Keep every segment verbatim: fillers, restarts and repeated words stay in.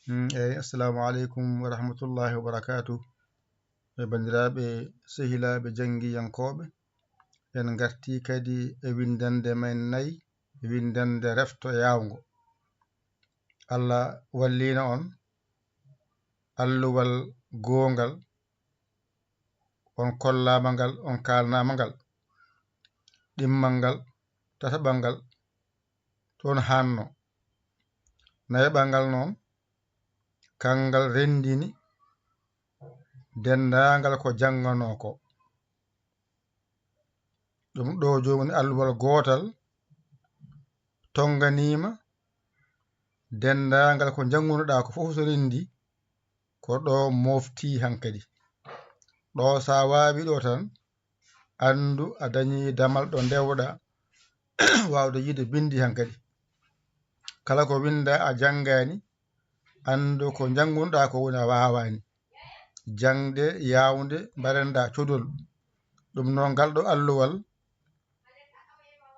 Mm, eyyi, assalamu aleykum wa rahmatullahi wa barakatuh. E banndiraaɓe, sehilaaɓe, janngiyankooɓe, en ngartii kadi e winndannde men nayi, winndannde refto yaawngo. Allah walliino on, alluwal goongal, on kollaama ngal, on kaalnaama ngal, ɗimmal ngal, tataɓal ngal, toon haanno. Nayaɓal ngal noon, kanngal renndini denndaangal ko jannganoo ko. Ɗum ɗo joomum alluwal gootal tonnganiima denndaangal ko njanngunoɗaa ko fof so renndi, ko ɗo mofti hankadi. Ɗo so a waawi ɗo tan, anndu a dañi damal ɗo ndewɗa waawde yiide binndi hankadi. Kala ko winnda a janngaani, anndu ko njanngunoɗaa ko woni a waawaani. Jaŋde yaawnde mbaɗanɗaa codol. Ɗum noon ngal ɗo alluwal,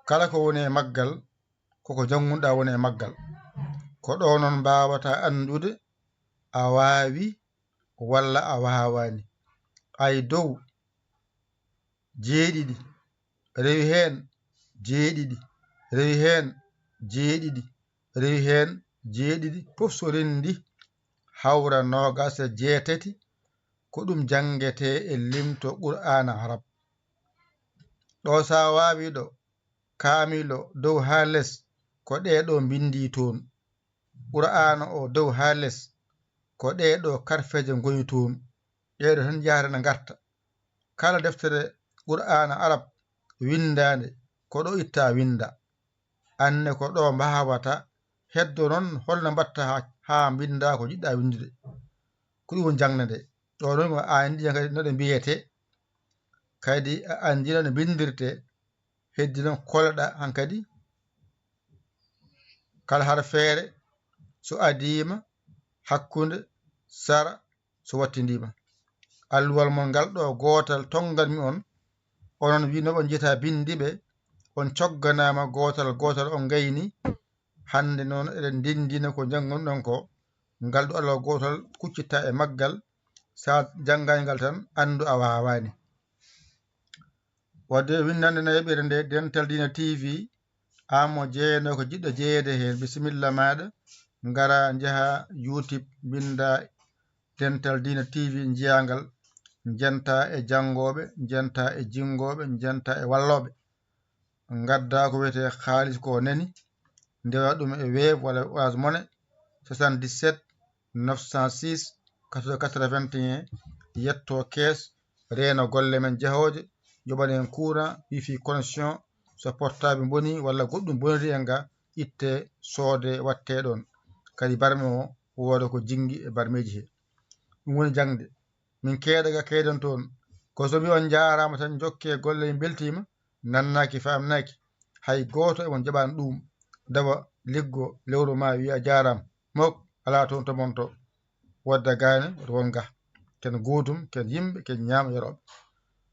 kala ko woni e maggal, koko njanngunoɗaa woni e maggal. Ko ɗo noon mbaawata anndude a waawi walla a waawaani. Ay dow jeeɗiɗi, rewi heen jeeɗiɗi, rewi heen jeeɗiɗi, rewi heen jeeɗiɗi, fof so renndi hawra noogaas e jeetati, ko ɗum janngetee e limto Qur'aana Arab. Ɗo so a waawi ɗo, kaamil o dow haa les, ko ɗee ɗo mbinndii toon. Qur'aana o dow haa les, ko ɗee ɗo karfeeje ngoni toon. Ɗee ɗo tan njahata na ngarta. Kala deftere Qur'aana Arab winndaande, ko ɗo itta winnda. Anne ko ɗo mbaawata heddo noon holno mbatta haa, haa mbinnda ko njiɗɗa winndude. Ko ɗum woni jaŋde nde. Ɗo noon ko a anndi kadi no ɗe mbiyetee, kadi a anndi no ɗe mbinndirtee, heddi noon koleɗa hankadi kala harfeere so adiima, hakkunde, sara, so wattindiima. Alluwal mon ngal ɗo gootal tonnganmi on, onon wi no on njiyata binndi ɓe, on cogganaama gootal gootal on ngayni. Hannde noon eɗen ndenndina ko njanngunoɗon ko, ngal ɗo alluwal gootal kuccittaa e maggal, so a janngaani ngal tan anndu a waawaani. Wadde winndannde nayaɓere nde, Dental Diina T V, aan mo jeeyanoo ko jiɗɗo jeyeede heen, bisimilla maaɗa, ngara njaha YouTube, mbinnda Dental Diina T V, njiyaa ngal, njentaa e janngooɓe, njentaa e jinngooɓe, njentaa e wallooɓe. Ngaddaa ko wiyetee kaalis ko nani, ndewa ɗum e Wave walla Orange Money, soixante-dix-sept, neuf cent six, quatre-vingts, quatre-vingt-un, yettoo kees, reeno golle men jahooje, yoɓanen courant, wifi connexion, so portable bonii walla goɗɗum boniri en ga, ittee, soodee, wattee ɗoon. Kadi barme o wooda ko jinngi e barmeeji he. Ɗum woni jaŋde. Min keeda ga keedanto on. Ko so mi on njaaraama tan, njokkee golle, en mbeltiima, nannaaki, faamnaaki. Hay gooto e mon jaɓaani ɗum. Dawa, liggo, lewru ma, wiya jaaraama. Mok, alaa toon to mon to. Wadda gaane, woto won ga. Ken gootum, ken yimɓe, ken ñaama yorooɓe.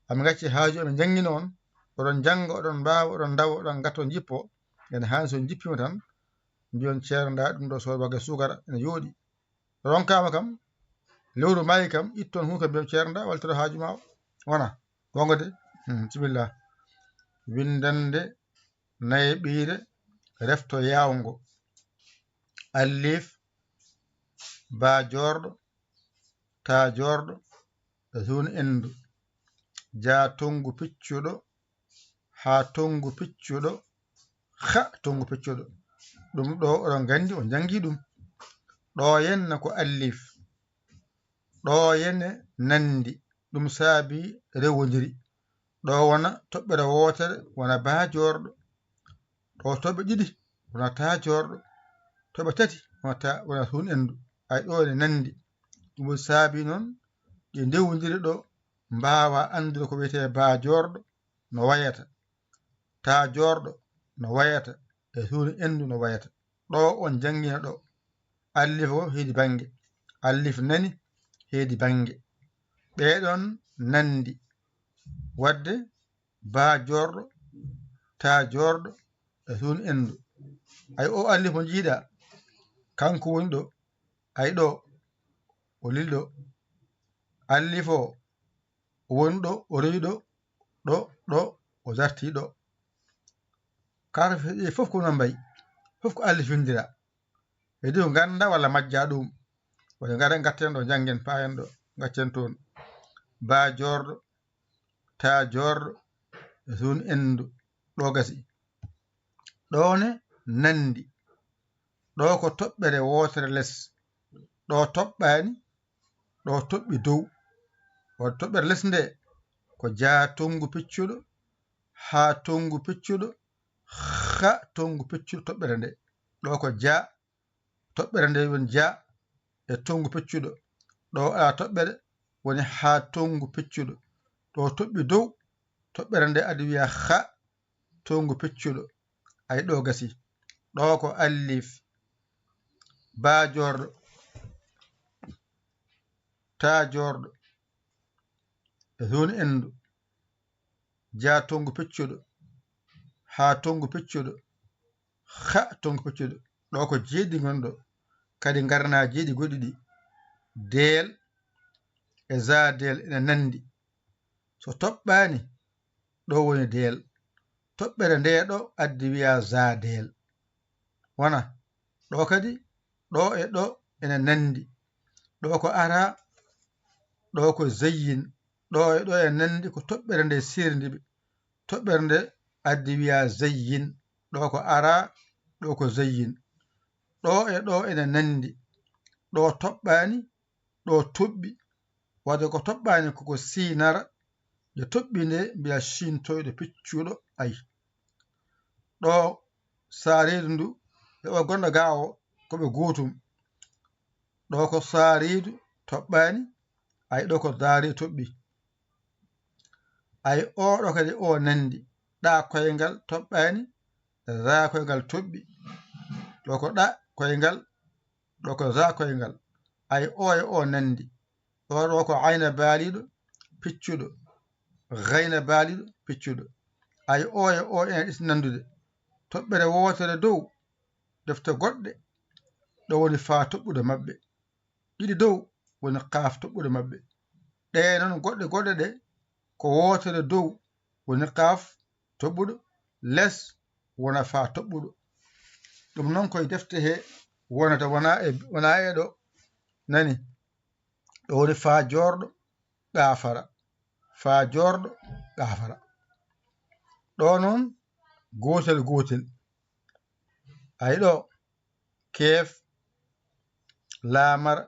Amin ngacci haaju, amin njanngina on. Oɗon njannga, oɗon mbaawa, oɗon ndawa, oɗon ngatto, njippo. En haani so on njippiima tan, mbiyon ceernda ɗum ɗo so waga suukara ene yooɗi. Ronkaama kam, lewru maayi kam, itton huunde kam, mbiyon ceernda, waltiro haaju ma o. Wona, wongo de. Hmm, bisimilla. Winndannde nayaɓiire refto yaawngo. Alif, baa joorɗo, taa joorɗo, e suun enndu. Jaa tonngu piccuɗo, haa tonngu piccuɗo, ha tonngu piccuɗo. Ɗum ɗo oɗon nganndi, on njanngi ɗum. Ɗo henne ko alif. Ɗo henne nanndi. Ɗum saabi rewondiri. Ɗo wona toɓɓere wootere, wona baa joorɗo. Ɗo toɓɓe ɗiɗi, wona taa joorɗo. Toɓɓe tati, wona taa, wona suun enndu. Ay ɗo ene nanndi. Ɗum saabi noon, ɗi ndewondiri ɗo, mbaawa anndude ko wiyetee baa joorɗo no wayata, taa joorɗo no wayata, e suun enndu no wayata. Ɗo on njanngina ɗo. Alif o heedi bannge. Alif nani heedi bannge. Ɓee ɗoon nanndi. Wadde baa joorɗo, taa joorɗo, e suun enndu. Ay o alif mo njiiɗaa, kanko woni ɗo. Ay ɗo, o lili ɗo. Allif o, o woni ɗo, o rewi ɗo, ɗo, ɗo, o darti ɗo. Kala ɗe fof ko no mbayi, fof ko allifindira. Heedi ko ngannda walla majja ɗum. Woni ngara ngatten ɗo, janngen, paayen ɗo, ngaccen toon. Ba joorɗo, ta joorɗo, e suun endu, ɗo gasi. Ɗo ne nandi. Ɗo ko toɓɓere wootere les. Ɗo toɓɓaani, ɗo toɓɓi dow. O toɓɓere les nde ko jaa tonngu peccuɗo, haa tonngu peccuɗo, haa tonngu peccuɗo toɓɓere nde. Ɗo ko jaa, toɓɓere nde woni jaa e tonngu peccuɗo. Ɗo alaa toɓɓere, woni haa tonngu peccuɗo. Ɗo toɓɓi dow, toɓɓere nde adi wiya haa tonngu peccuɗo. Ay ɗo gasi. Ɗo ko allif. Ba joorɗo. Ta joorɗo. E suun endu. Jaa tonngu peccuɗo. Haa tonngu peccuɗo. Haa tonngu peccuɗo. Ɗo ko jeeɗiɗi ngon ɗo. Kadi ngarna jeeɗiɗi goɗɗi ɗi. Deel e za deel ina nandi. So toɓɓaani, ɗo woni deel. Toɓɓere nde ɗo addi wiya za deel. Wona, ɗo kadi, ɗo e ɗo ene nandi. Ɗo ko ara, ɗo ko zayyin. Ɗo e ɗo e nandi ko toɓɓere nde sirndi ɓe. Toɓɓere nde addi wiya zayyin. Ɗo ko ara, ɗo ko zayyin. Ɗo e ɗo ene nandi. Ɗo toɓɓaani, ɗo toɓɓi. Waɗde ko toɓɓaani koko siinara, nde toɓɓi nde mbiya siintoyɗo piccuɗo ay. Ɗo saariidu ndu e o gonɗo ga o ko ɓe gootum. Ɗo ko saariidu toɓɓaani, ay ɗo ko daari toɓɓi. Ay o ɗo kadi o nandi. Ɗa koyngal toɓɓaani, za koyngal toɓɓi. Ɗo ko ɗa koyngal, ɗo ko za koyngal. Ay o e o nandi. Ɗo, ɗo ko ayna baaliɗo, piccuɗo. Gayna baaliɗo, piccuɗo. Ay o e o ene ɗisi nandude. Toɓɓere wootere dow, defte goɗɗe, ɗo woni faa toɓɓude maɓɓe. Ɗiɗi dow woni qaaf toɓɓude maɓɓe. Ɗe noon goɗɗe goɗɗe ɗe, ko wootere dow woni qaaf toɓɓuɗo, les wona faa toɓɓuɗo. Ɗum noon koye defte he wonata, wona e, wona e ɗo. Nani? Ɗo woni faa joorɗo, gaafara. Faa joorɗo, gaafara. Ɗo noon, gootel gootel. Ay ɗo, keef, laamara,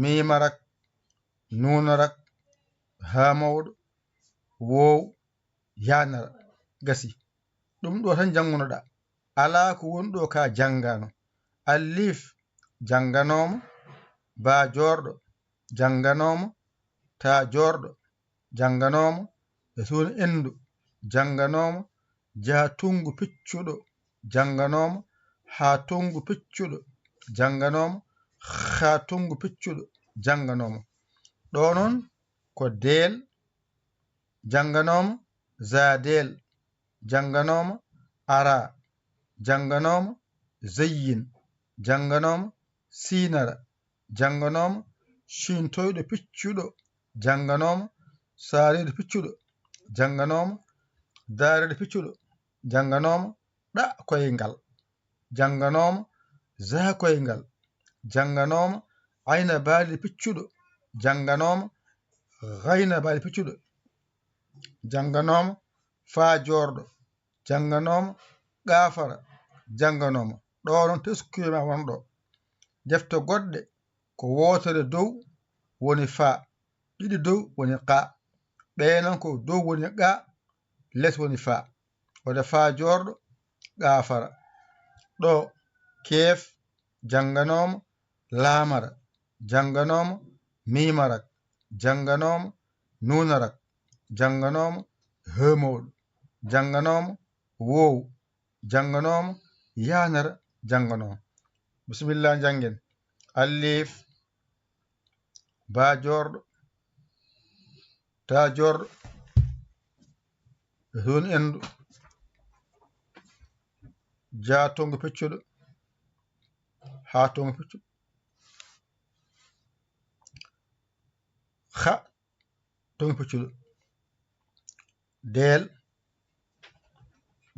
miimarak, nuunarak, haa mawɗo, woow, yaanara, gasi. Ɗum ɗo tan janngunoɗaa. Alaa ko woni ɗo ka janngaano. Alliif, jannganooma, baa joorɗo, jannganooma, taa joorɗo, jannganooma, e suun endu, jannganooma, jaa tonngu piccuɗo, jannganooma, haa tonngu piccuɗo, jannganooma, haa tonngu piccuɗo, jannganooma. Ɗo noon ko deel, jannganooma, zaadeel, jannganooma, araa, jannganooma, zayyin, jannganooma, siinara, jannganooma, ciintoyɗo piccuɗo, jannganooma, saariiɗo piccuɗo, jannganooma, daariiɗo piccuɗo, jannganooma, ɗa koyngal, jannganooma, za koyngal, jannganooma, ayna baaliiɗo piccuɗo, jannganooma, gayna baaliiɗo piccuɗo, jannganooma, faa joorɗo, jannganooma, gaafara, jannganooma. Ɗo noon teskuyee ma won ɗo. Defte goɗɗe ko wootere dow woni faa, ɗiɗi dow woni qaa. Ɓee noon ko dow woni qaa, les woni faa. Wota faa joorɗo, gaafara. Ɗo, keef, jannganooma, laamara, jannganooma, miimarak, jannganooma, nuunarak, jannganooma, hemowɗo, jannganooma, woow, jannganooma, yaanara, jannganooma. Bisimilla, njanngen. Alliif, baa joorɗo, taa joorɗo, e suun endu, jaa tonngu peccuɗo, haa tonngu peccuɗo, Xa, tongi piccuɗo. Deel,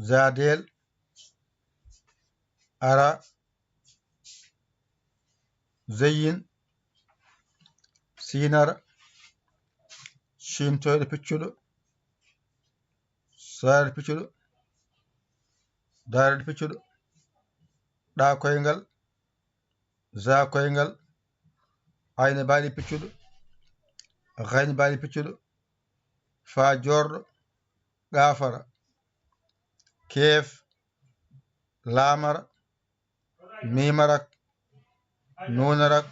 za deel, ara, zeyyin, sinara, shintoyɗo piccuɗo, sarade piccuɗo, darade piccuɗo, ɗa koyngal, za koyngal, ayna baali piccuɗo, gayni baali piccuɗo, fa jorɗo, gafara, keef, lamara, mimarak, nunarak,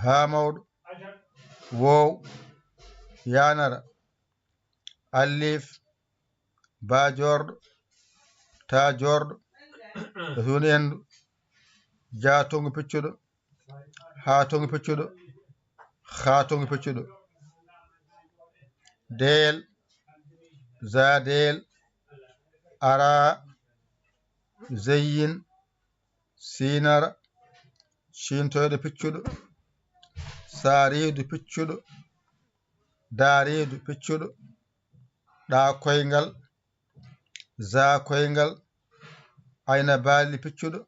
ha mawɗo, wow, yanara, allif, ba jorɗo, ta jorɗo, e suuna endu, ja tongu piccuɗo, ha tongu piccuɗo, ha tongu piccuɗo. Deel, za deel, ara, zeyyin, sinara, shintoyɗo piccuɗo, saridu piccuɗo, daridu piccuɗo, ɗa koyngal, za koyngal, ayna baali piccuɗo,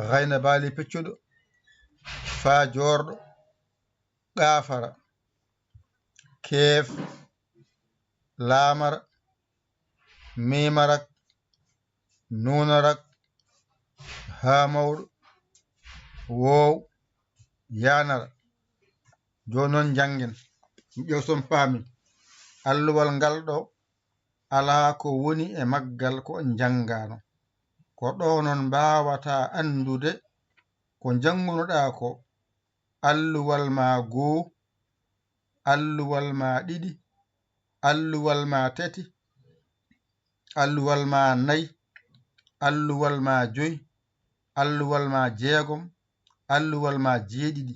gayna baali piccuɗo, fa jorɗo, gafara, keef, lamara, mimarak, nunarak, ha mawɗo, wow, yanara. Joni noon janngen, ƴeew son paami. Alluwal ngal ɗo alaa ko woni e maggal ko on njanngaano. Ko ɗo noon mbaawata anndude ko njanngunoɗaa ko. Alluwal ma goo, alluwal ma ɗiɗi, alluwal ma tati, alluwal ma nayi, alluwal ma joyi, alluwal ma jeegom, alluwal ma jeeɗiɗi,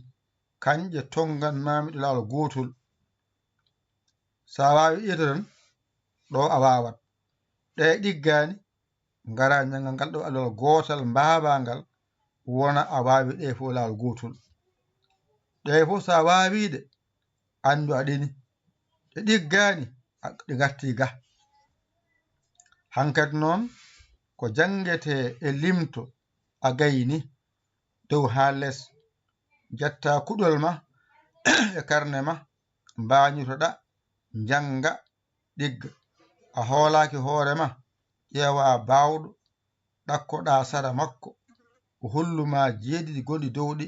kañƴe tonngan ma mi ɗo laawol gootol. So a waawi ƴeewde tan, ɗo a waawat. Ɗe ɗiggaani, ngara njannga ngal ɗo alluwal gootal, mbaawaa ngal, wona a waawi ɗe fof laawol gootol. Ɗe fof so a waawii ɗe, anndu a ɗeni. Ɗe ɗiggaani, a, ɗe ngartii ga. Hankadi noon, ko janngetee e limto a gayni, dow haa les. Njatta kuɗol ma e karne ma, mbaañotoɗa, njannga, ɗigga. A hoolaaki hoore ma, ƴeewa baawɗo, ɗakkoɗa sara makko, o hollu ma jeeɗiɗi gonɗi dow ɗi,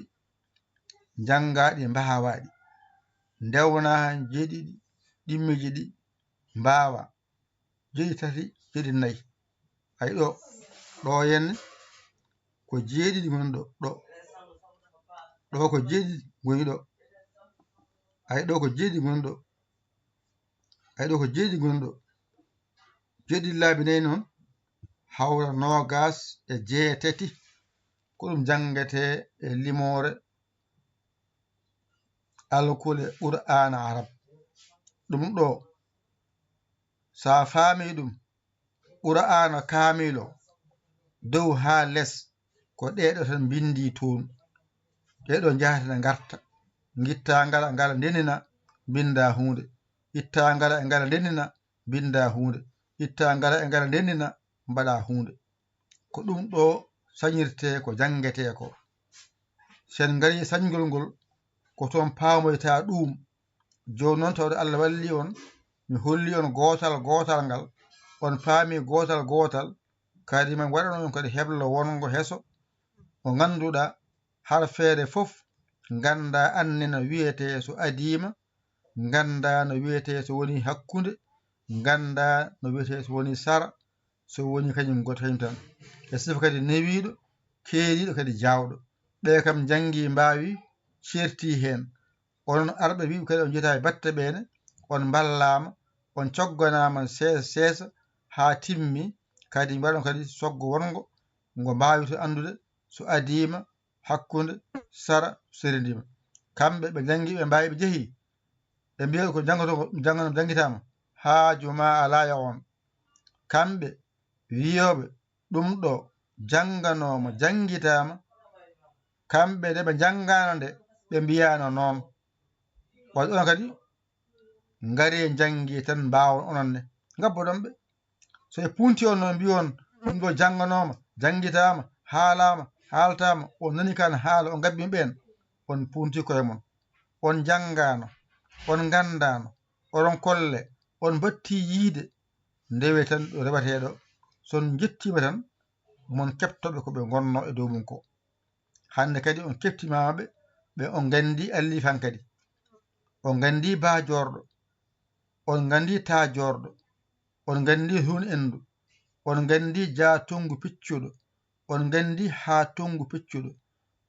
njannga ɗi, mbaawa ɗi. Ndewna han jeeɗiɗi ɗimmiiji ɗi, mbaawa. Jeeɗiɗi tati, jeeɗiɗi nayi. Ay ɗo, ɗo henne ko jeeɗiɗi ngoni ɗo, ɗo. Ɗo ko jeeɗiɗi ngoni ɗo. Ay ɗo ko jeeɗiɗi ngoni ɗo. Ay ɗo ko jeeɗiɗi ngoni ɗo. Jeeɗiɗi laabi nayi noon hawra noogaas e jeetati. Ko ɗum janngetee e limoore alkule Qur'aana Arab. Ɗum ɗo, so a faamii ɗum, Qur'aana kaamil o, dow haa les, ko ɗee ɗo tan mbinndii toon. Ɗee ɗo njahata ne ngarta. Ngittaa ngala, ngala ndennina, mbinnda huunde. Ittaa ngala e ngala ndennina, mbinnda huunde. Ittaa ngala e ngala ndennina, mbaɗa huunde. Ko ɗum ɗo sañirtee ko janngetee ko. So en ngarii e sañgol ngol, ko toon paamoytaa ɗuum. Jooni noon, tawde Allah walli on, mi holli on gootal gootal ngal, on paami gootal gootal, kadi min waɗano on kadi heblo wonngo heso, mo ngannduɗaa, har feere fof nganndaa anne no wiyetee so adiima, nganndaa no wiyetee so woni hakkunde, nganndaa no wiyetee so woni sara, so woni kañum gooto kañum tan. E sifa kadi newiiɗo, keeriiɗo kadi jaawɗo. Ɓe kam njanngi, mbaawi, ceerti heen. Onon arɓe wi'uɓe kadi on njetaa e batte ɓeene, on mballaama, on cogganaama seesa seesa haa timmi, kadi mbaɗon kadi soggo wonngo ngo mbaawirton anndude so adiima, hakkunde, sara, so serendiima. Kamɓe ɓe njanngi, ɓe mbaawi, ɓe njehii, ɓe mbiya ko janngoto, ko janngoto, janngitaama, haaju ma alaa e on. Kamɓe wiyooɓe ɗum ɗo jannganooma, janngitaama, kamɓe de ɓe njanngaano nde, ɓe mbiyaano noon. Waɗi on kadi, ngare njanngi tan mbaawon onon ne. Ngabboɗon ɓe. So e punti on no mbiyon, ɗum ɗo jannganooma, janngitaama, haalaama, haaltaama, on nani kan haala, on ngabbi ɓeen, on punti koye mon. On njanngaano, on nganndaano, oɗon kolle, on mbatti yiide, ndewe tan ɗo rewateeɗo. So on njettiima tan, mon keɓtooɓe ko ɓe ngonnoo e dow mum ko. Hannde kadi on keɓtimaama ɓe, ɓe on nganndi alliif han kadi. On nganndi baa joorɗo, on nganndi taa joorɗo, on nganndi hun endu, on nganndi jaa tongu piccuɗo, on nganndi haa tongu piccuɗo,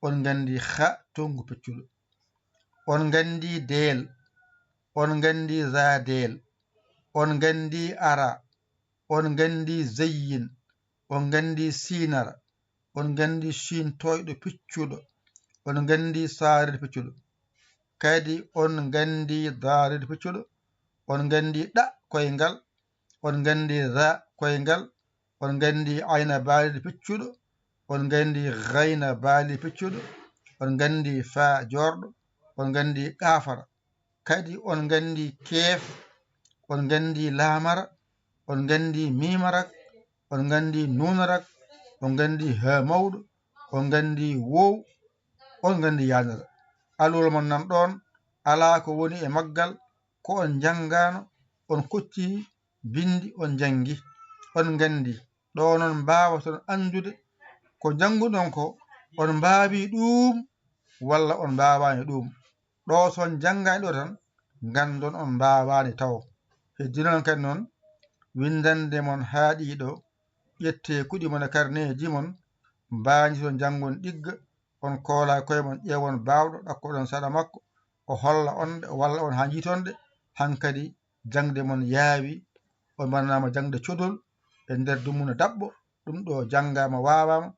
on nganndi ha tongu piccuɗo. On nganndi deel, on nganndi zaa deel, on nganndi ara, on nganndi zeyyin, on nganndi siinara, on nganndi siin tooyɗo piccuɗo, on nganndi saarir piccuɗo. Kadi on nganndi daarir piccuɗo, on nganndi ɗa koyngal, on nganndi ra koyngal, on nganndi ayna baalid piccuɗo, on nganndi gayna baali piccuɗo, on nganndi faa joorɗo, on nganndi qaafara. Kadi on nganndi keef, on nganndi laamara, on nganndi miimara, on nganndi nuunara, on nganndi haa mawɗo, on nganndi woow, on nganndi yaanara. Alluwol mon nan ɗoon, alaa ko woni e maggal, ko on njanngaano, on kocci binndi, on njanngi, on nganndi. Ɗo noon mbaawaton anndude ko njannguɗon ko, on mbaawi ɗuum walla on mbaawaani ɗuum. Ɗo so on njanngaani ɗo tan, nganndon on mbaawaani tawo. Heddi noon kadi noon, winndannde mon haaɗii ɗo, ƴettee kuɗi mon e karneeji mon, mbaanjiton njanngon ɗigga, on koola koye mon, ƴeewon baawɗo, ɗakkoɗon saɗa makko, o holla on ɗe, o walla on haa njiiton ɗe. Hankadi jaŋde mon yaawi, on mbaɗanaama jaŋde codol e nder dumunna daɓɓo, ɗum ɗo janngaama, waawaama,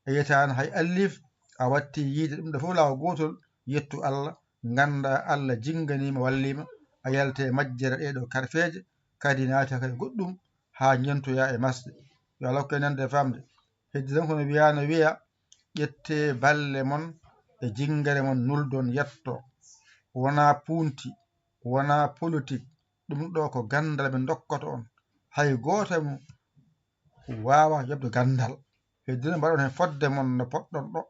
a yetaani hay alliif, a watti yiide ɗum ɗo fof laawol gootol, yettu Allah, ngannda Allah jinnganiima, walliima, a yalta e majjere ɗee ɗo karfeeje, kadi naata kay goɗɗum haa njentoyaa e masde. Yo Allah hokku en nande e faamde. Heddi tan kono wiyaano wiya, ƴettee balle mon e jinngere mon, nuldon yetto. Wonaa puunti, wonaa politik, ɗum ɗo ko ganndal ɓe ndokkata on. Hay gooto mo waawa yoɓde ganndal. Heddino mbaɗon heen fodde mon no poɗɗon ɗo.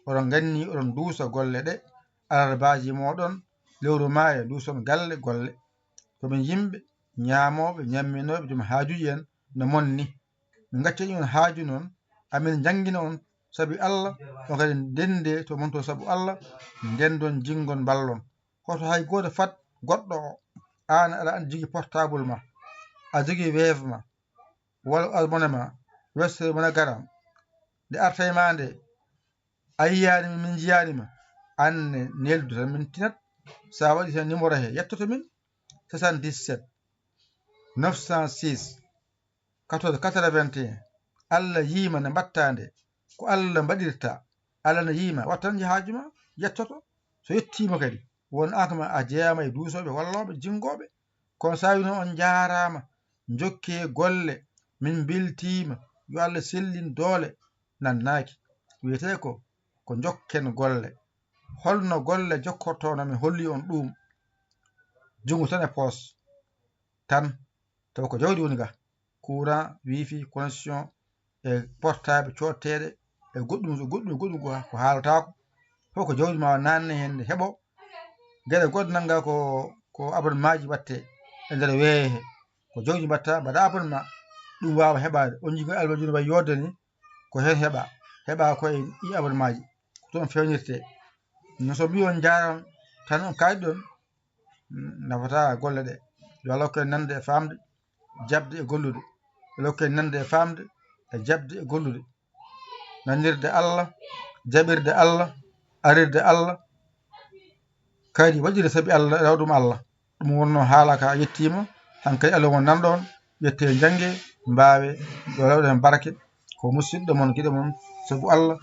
Oɗon nganni oɗon duusa golle ɗe, alarbaaji mooɗon, lewru maayo duuson galle golle. Ko min yimɓe ñaamooɓe, ñamminooɓe, joom haajuuji en no mon ni. Min ngaccani on haaju noon, amin njanngina on sabi Allah, on kadi ndenndee to mon to sabu Allah, ndenndon, jinngon, mballon. Hoto hay gooto fad goɗɗo o. Aan aɗa anndi jogii portable ma, a jogii Wave ma, walla Orange Money ma, Western MoneyGram. Nde arta e ma nde, a yiyaani min, min njiyaani ma, aan ne neldu tan min tinat. So a waɗi tan numéro he, yettoto min, soixante-dix-sept, neuf cent six, quatorze quatre-vingt-un. Allah yiima nde mbaɗtaa nde, ko Allah mbaɗirta. Allah ne yiima, waɗ tan haaju ma, yettoto. So yettiima kadi, won aan kama a jeyaama e duusooɓe, wallooɓe, jinngooɓe. Kono so a wiino on njaaraama, njokkee golle, min mbeltiima, yo Allah sellin doole, nannaaki. Wiyetee ko, ko njokken golle. Holno golle jokkortoo no mi holli on ɗuum? Junngo tan e poos tan. Taw ko jawdi woni ga, courant, wifi, connexion, e portable cootteeɗe, e goɗɗum, e goɗɗum, e goɗɗum ko, ko haalataako. Fof ko jawdi ma naatne heen, nde heɓo. Geɗe goɗɗe nannga ko, ko abonnemaaji waɗte e nder weeyo he. Ko jawdi mbaɗta, mbaɗa abonnement, ɗum waawa heɓaade. On jiggo albajuno wayi yodde ni, ko heen heɓa. Heɓa ko e ɗi abonnemaaji. Ko toon feewnirte. No so mbiyon njaaram tan on kayɗon, nafataa golle ɗe. Yo Allah hokku en nande e faamde, jaɓde e gollude. Yo Allah hokku en nande e faamde, e jaɓde e gollude. Nanirde Allah, jaɓirde Allah, arirde Allah, kadi waɗirde sabi Allah, rawɗum Allah. Ɗum wonno haala ka yettiima, hankadi Allah won nanɗo on, ƴette jannge, mbaawe, yo Allah waɗu heen barke. Ko musidɗo mon, giɗo mon, sabu Allah,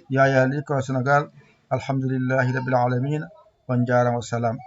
Yaya Ly ko Sénégal. Alhamdulillahi Rabbil Alamina. On njaaraama, wassalam.